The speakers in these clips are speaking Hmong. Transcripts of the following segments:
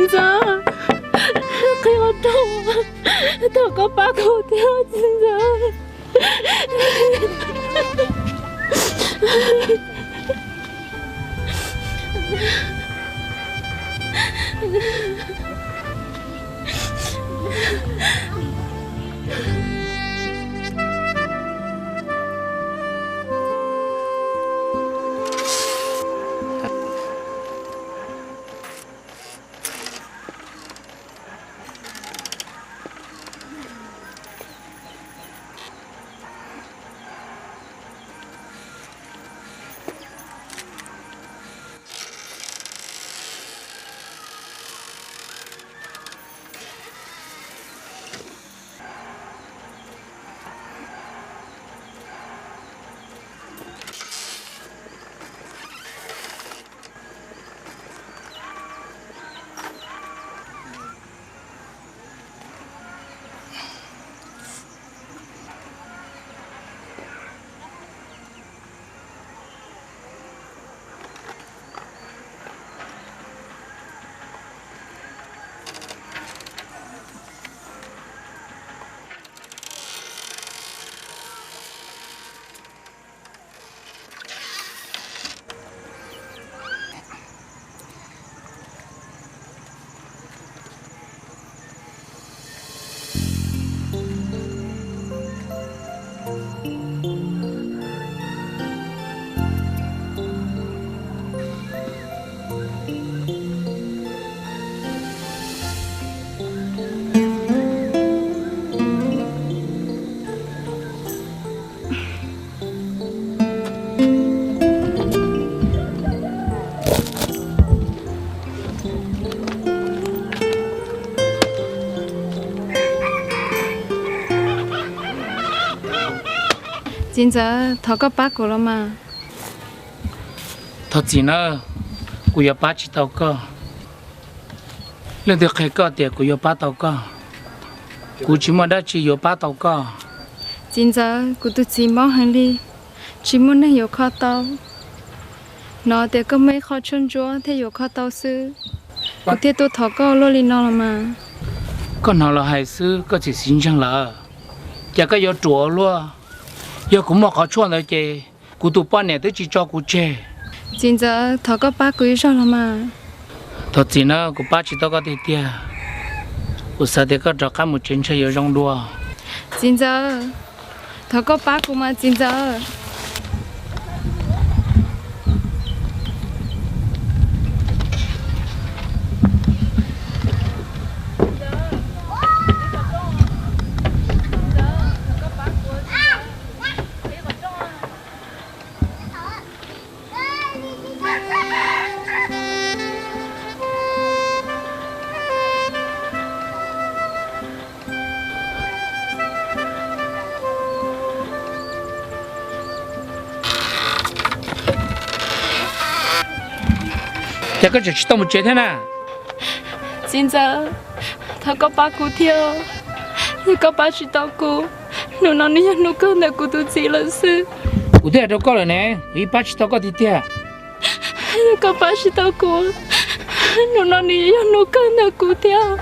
Ntxawm, qhia qhov rooj, thov koj pab kuv thiab txiv ntxawm. Txiv ntxawm, thov koj pab kuv los mas. Thov txim nawb, kuv yuav pab tsis tau koj. Leej twg qhia koj tias kuv yuav pab tau koj? Kuv tsis muaj dab tsi yuav pab tau koj. Txiv ntxawm, kuv tus txiv mob heev li, tsis muaj neeg yuav kho tau. Hnov tias koj muaj ib qho tshuaj ntsuab thiaj yuav kho tau xwb, kuv thiaj tuaj thov koj ua luaj li no los mas. Koj hnov lawv hais xwb koj txiav txim ntseeg lawm, cas koj yuav ruam ua luaj? Yog kuv muaj qhov tshuaj ntawd ces kuv tus poj niam twb tsis tso kuv tseg. Txiv ntxawm, thov koj pab kuv ib zaug los mas. Thov txim na, kuv pab tsis tau koj tiag tiag. Kuv xav tias koj rov qab mus tsev ntshe yuav zoo dua. Txiv ntxawm, thov koj pab kuv mas txiv ntxawm. Cas koj tseem tsis tau mus tsev thiab na? Txiv ntxawm, thov koj pab kuv thiab. Yog koj pab tsis tau kuv, hnub no nws yog hnub kawg ntawm kuv tus txiv lawm xwb. Kuv twb hais rau koj lawm ne, kuv yeej pab tsis tau koj tiag tiag. Yog koj pab tsis tau kuv, hnub no nws yog hnub kawg ntawm kuv thiab.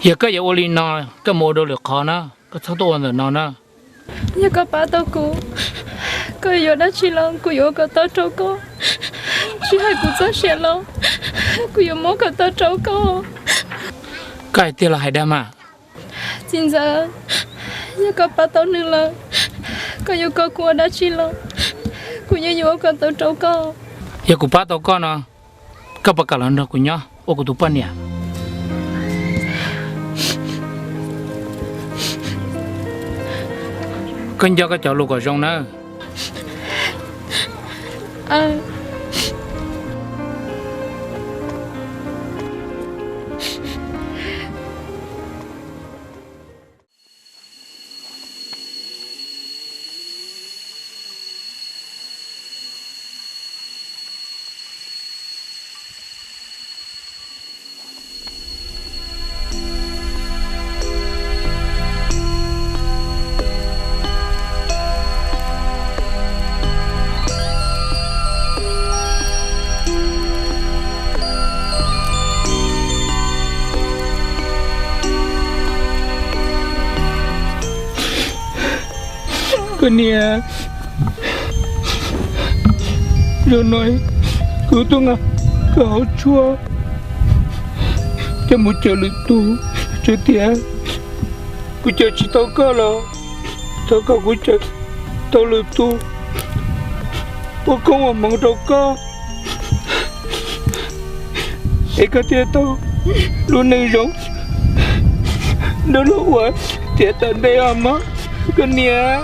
Yog koj yuav ua li no, koj mus ua dua lwm qhov na, koj txhob tuaj ua ntawm no na. Yog koj pab tau kuv, Koj yuav dab tsi los kuv yuav ua kom tau rau koj. Tsis hais kuv txoj sia los kuv yuav muab kom tau rau koj. Koj hais tiag los hais dag mas? Txiv ntxawm, yog koj pab tau nws lawm, koj yuav kom kuv ua dab tsi los kuv yeej yuav ua kom tau rau koj. Yog kuv pab tau koj no, koj puas kam los nrog kuv nyob ua kuv tus poj niam? Koj nco koj cov lus kom zoo nawb. Koj niam, zaum no kuv tuaj nqa koj hauv tshuaj coj mus cawm lwm tus, tsuas tias kuv cawm tsis tau koj los thov kom kuv cawm tau lwm tus ua koob ua hmoov rau koj, es koj thiaj tau lub neej zoo dua luag ua tiav tom ntej os mog koj niam.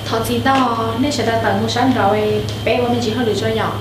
Thov txim ntau, nej sawv daws tawm mus sab nraud, peb ua me ntsis hauj lwm tso yom.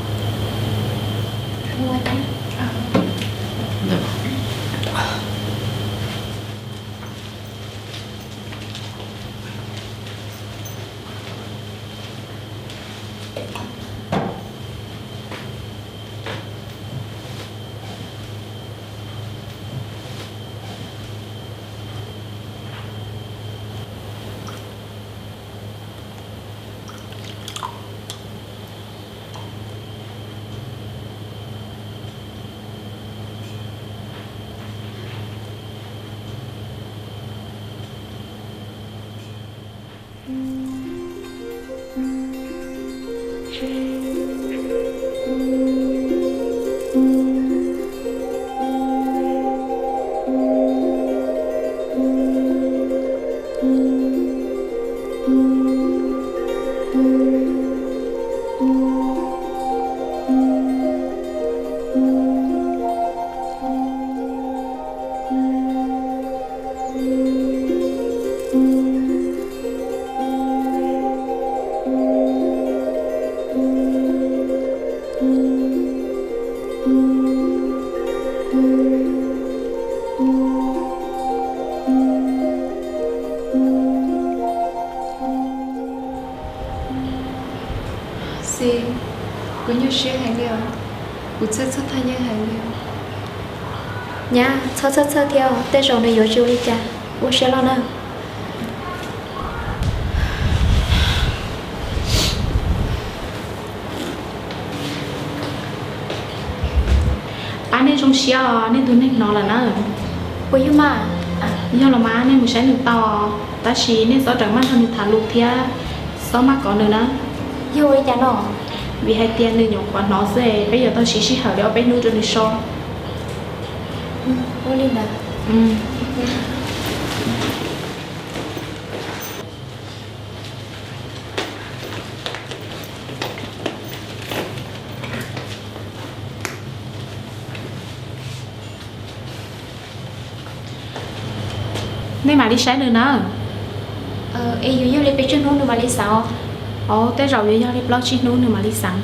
Xis, kuv nyuaj siab heev li os. Kuv txhawj txhawj thaj yeeb heev li. Nyab, txhob txhawj txhawj thiab os, tej zaum nws yuav tsis ua li cas. Ua siab los nawb. Pab nej zoo siab os, nej tus neeg hnov lawm na. Puas yog mas? Yog los mas nej mus saib nws tau, tab sis nej txhob rawm maj nrog nws tham lus thiab txhob maj kov nws na. Yog ua li cas no? Vim hais tias nws nyuam qhuav hnov xwb, peb yuav tau siv sij hawm li ob peb hnub rau nws so. Ua li ntawd. Nej mam li saib nws na. Es yuav yog li pes tsawg hnub nws mam li xav? Ov, tej zaum yuav yog li plaub tsib hnub nws mam li xav.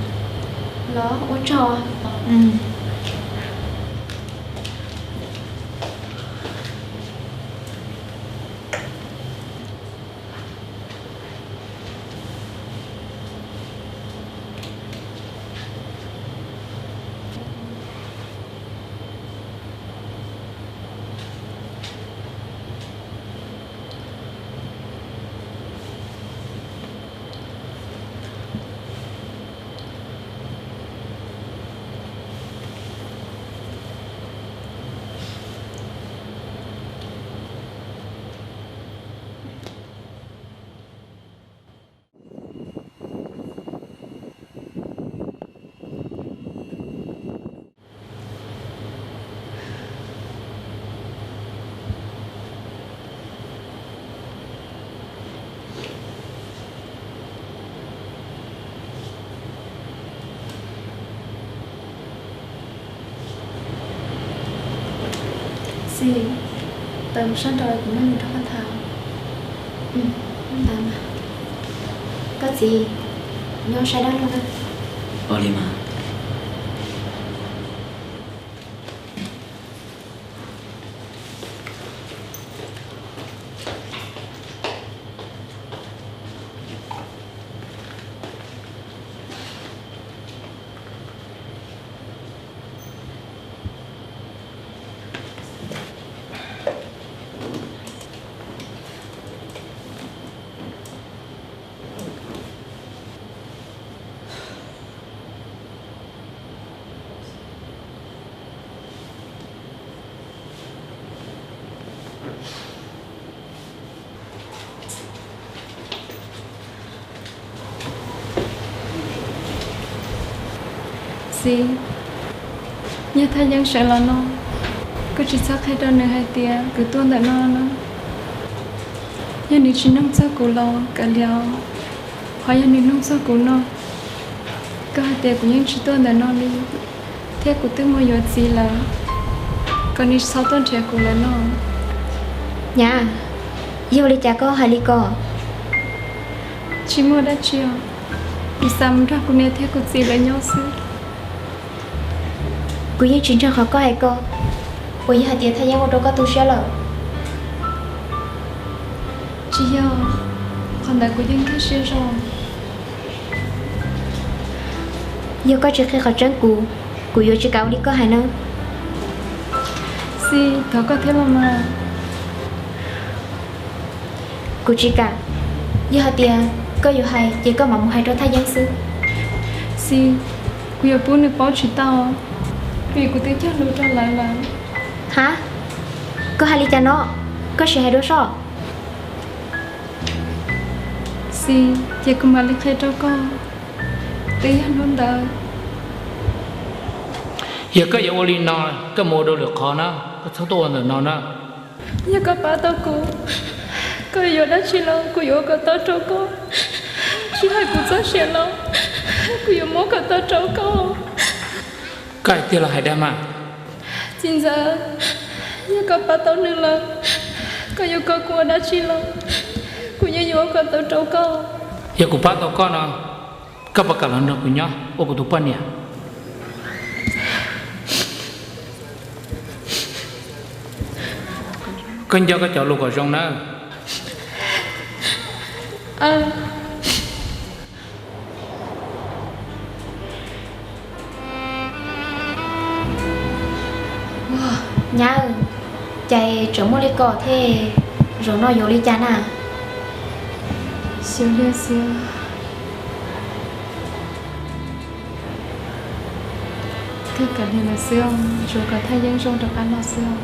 Los ua tsaug. Xis, tawm mus sab nraud kuv muab nws rau koj tham. Koj txiv, nyob saib dab laug na. Ua li mas. Xis, yog Thaj Yeeb sawv los no, koj tsis txhob qhia rau nws hais tias kuv tuaj ntawm no na. Yog nws tsis nug txog kuv los kav liam, ho yog nws nug txog kuv no, koj hais tias kuv yeej tsis tuaj ntawm no li, thiab kuv twb mus yuav txiv lawm, kom nws txhob tuaj nrhiav kuv lawm no. Nyab, yog li cas koj hais li ko? Tsis muaj dab tsi os, kuv xav mus nrog kuv niam thiab kuv txiv lawv nyob xwb. Kuv yeej tsis ntseeg qhov koj hais ko. Puas yog hais tias Thaj Yeeb ua rau koj tu siab lawm? Tsis yog, qhov ntawd kuv yeej nkag siab zog. Yog koj tsis qhia qhov tseeb kuv, kuv yuav tsis kam ua li koj hais nawb. Xis, thov koj thiab los mas. Kuv tsis kam. Yog hais tias koj yuav hais ces koj mam mus hais rau Thaj Yeeb xwb. Xis, kuv yuav pub nws paub tsis tau, vim kuv twb cog lus rau lawv lawm. Ha, koj hais li cas no? Koj sim hais dua soj. Xis, ces kuv mam li qhia rau koj. Twb yog hnub ntawd. Yog koj yuav ua li no, koj mus ua dua lwm qhov na, koj txhob tuaj ua ntawm no na. Yog koj pab tau kuv, koj yuav dab tsi los kuv yuav ua kom tau rau koj. Tsis hais kuv txoj sia los kuv yuav muab kom tau rau koj. Koj hais tiag los hais dag mas? Txiv ntxawm, yog koj pab tau nws lawm, koj yuav kom kuv ua dab tsi los kuv yeej yuav ua kom tau rau koj. Yog kuv pab tau koj no, koj puas kam los nrog kuv nyob ua kuv tus poj niam? Koj nco koj cov lus kom zoo nawb. Nyab, cas tseem muaj li ko thiab, zaum no yuav ua li cas na? Xyov li xwb. Kawg kav liam lawm xwb os, tsuas kom Thaj Yeeb zoo rov qab los xwb os.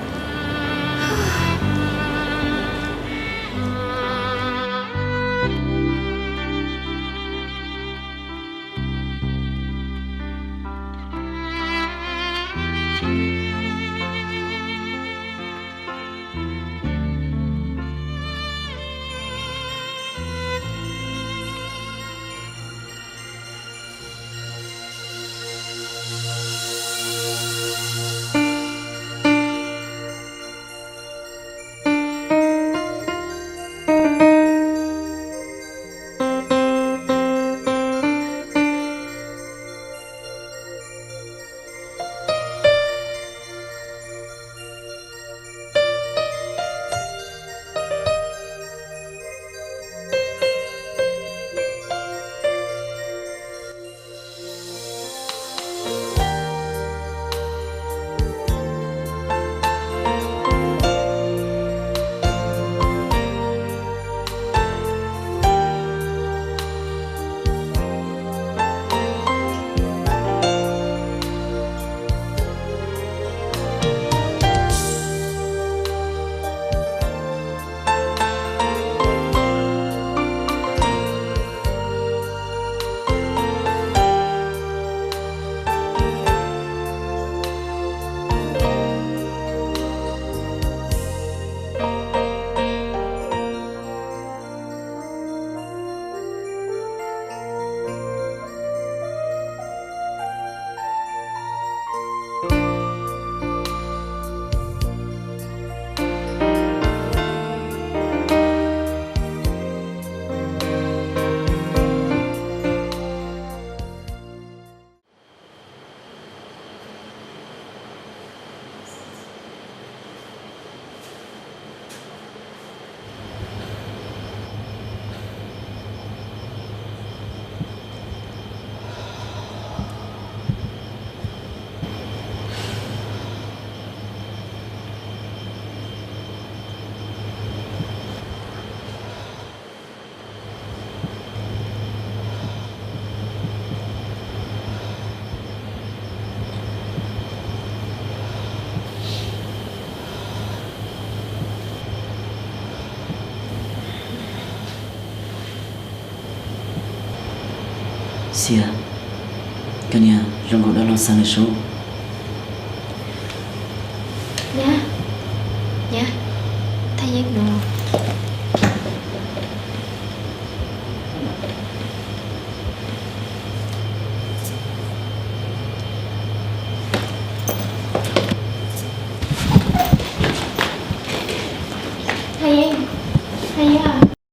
Xias, koj niam zoo nkaus dab laug xeeb lawm sub. Nyab, nyab, Thaj Yeeb no.